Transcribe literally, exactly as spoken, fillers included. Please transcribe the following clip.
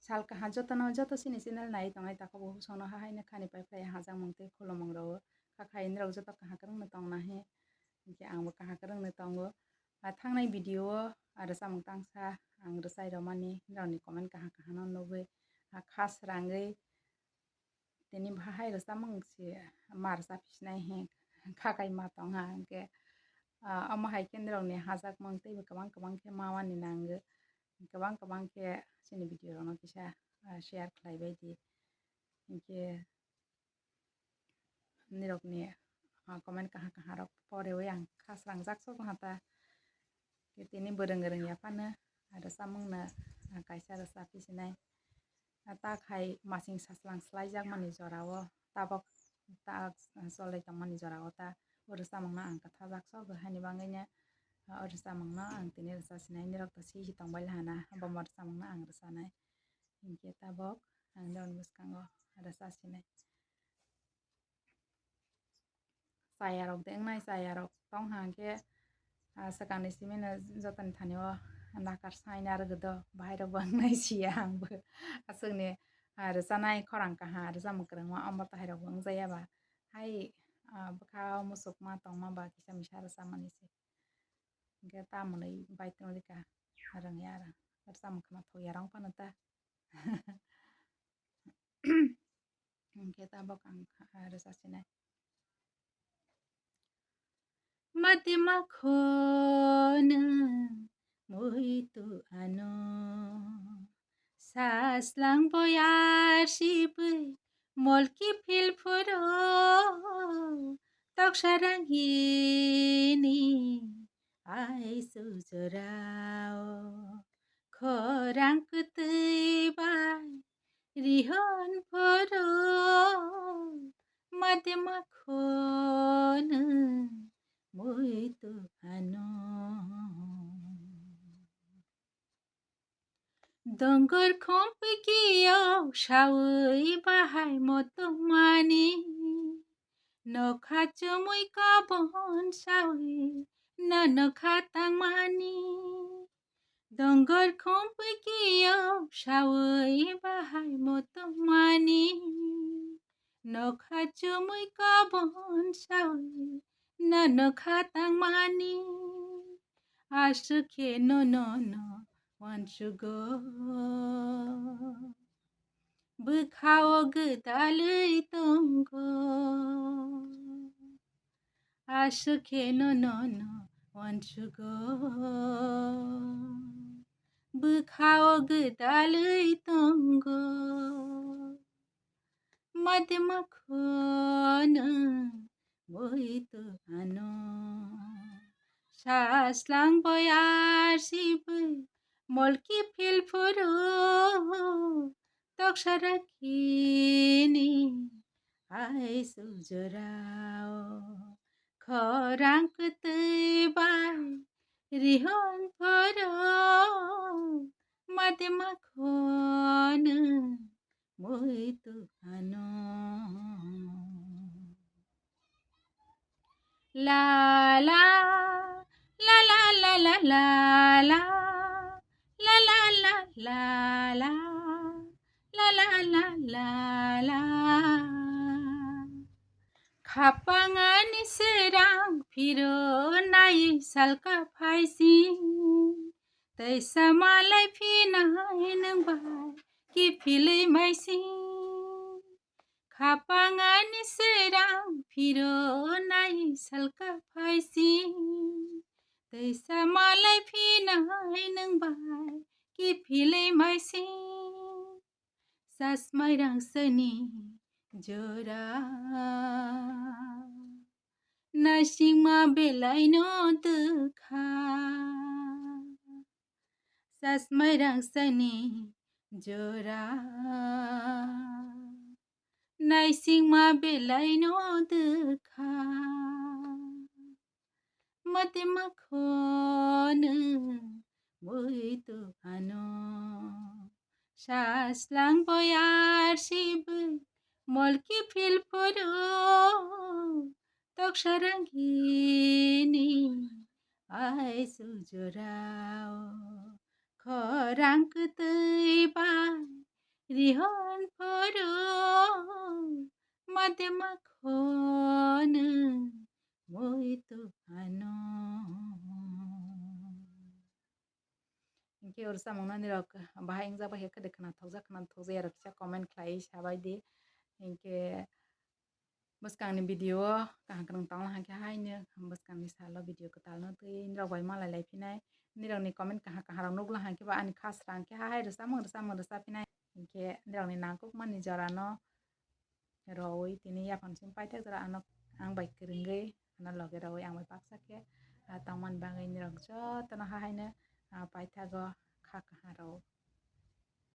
Sal kaham jotono, joto chini channel nai tongnai takhuk bo husongno hahaino khani pai phlai hajakmung tei khulumung rwo. Kha khai norok joto kaham kwrwngno tongna hi, hinkhe angbo kaham kwrwngno tongo. A thangnai video o, a, rwchapmung tangsa ang rwchai rwmani, norokni comment kaham kaham no nugwi, a, kha srangwi tini bahai rwchapmung se ma rwchaphi sinai hi kha khai ma tongha, hinkhe, a, omo hai khe norokni hajakmung teibo kwbang kwbang khe ma mani nango, kwbang kwbang khe chini video rokno kisa, a, share khlai bai di, hinkhe nirokni, ah, comment kaham kaham rok porewi ang kha srangjak sok ha ta. Tini bwrwng rwng ya phano, ah, rwchapmung no, ah, kaisa rwchaphi sinai. Ah, ta khai masing saslang slai jak mani jora o, tabok ta cholai tong mani jora o ta, o rwchapmung no ang kwthajak sok haini bagwi no, ah, o rwchapmung no ang tini rwcha sinai, nirok to si si tong bai hana, bo mo rwchapmung no ang rwchanai. Hinkhe tabok ang jaboni bwskango rwcha sinai. Chayarok de wngnai, chayarok tong ha hinkhe, ah, swkangni simi no jotoni thani o nakar saina rwgwdo, bahai rok bo wngnai siya ang bo. Aswkni, ah, rwchanai khorang kaha rwchapmung kwrwngma ombo tahai rok bo wngjaya ba. Hai, ah, bwkha o muchukma tongma ba kisa misa rwchapmani se. Hinkhe tamoni bai tongdi ka rwngya rwng. Rwchapmung khama thokya rwng phano ta. Hinkhe tabok ang kha-, rwchapsinai. Mate makhonwng muitu ano, saslang boyar sibwi molki phil phuro, toksa rangini ai sujorao. Khorang kwtwi bai rihon phoro, mate makhonwng muitu ano. Dongor khompikio sawi bahai motomani, nokha chumui kabon sawi no nokha tangmani. Dongor khompikio sawi bahai motomani, nokha chumui kabon sawi no nokha tangmani. Aswk khe no no no uansugo, bwkha o gwdalwi tongo. Aswk khe no no no uansugo, bwkha o gwdalwi tongo. Mate makhonwng muitu ano, saslang boyar sibwi molki phil phuru, toksa rakhini ai sujorao. Khorang kwtwi bai rihon phoro, mate makhonwng muitu ano. La la la la la la la la la la la la la la la la la. Khapang ani srang phiro nai salka phaising, teisa malai phinai nwng bai kiphilwi maising. Khapang ani srang phiro nai salka phaising, teisa malai phinai nwng bai kiphilwi maising. Sasmai rang sani jora, naisingma belai no twkha. Sasmai rang sani jora, naisingma belai no twkha. Mate makhonwng muitu ano, saslang boyar sibwi molki phil phuru, toksa rangini ai sujorao. Khorang kwtwi bai Rihon phuru mate makhon mui tu ano. Hinkhe oro samung nani rok bahai wngjak bai khe khwna thokjak khwna thokjak ya rok kisa comment khlai sabai di. Hinkhe bwskangni video o kaham kwrwng tongla hwnkhe haino bwskangni salo video kwtalno twi nirok bai malai lai phinai. Nirokni comment kaham kaham rok nukla hwnkhe ba ani khasra hwnkhe ha hai rwchapmung rwchapmung rwchap phinai. Hinkhe nirokni nangkukmani jorano rwi tini yaphang simi paithak jora ano ang bai kwrwngwi ano loge rwi ang bai baksa khe, ah, tongmani bagwi nirok jotono ha haino, ah, paithago kha kaham rw.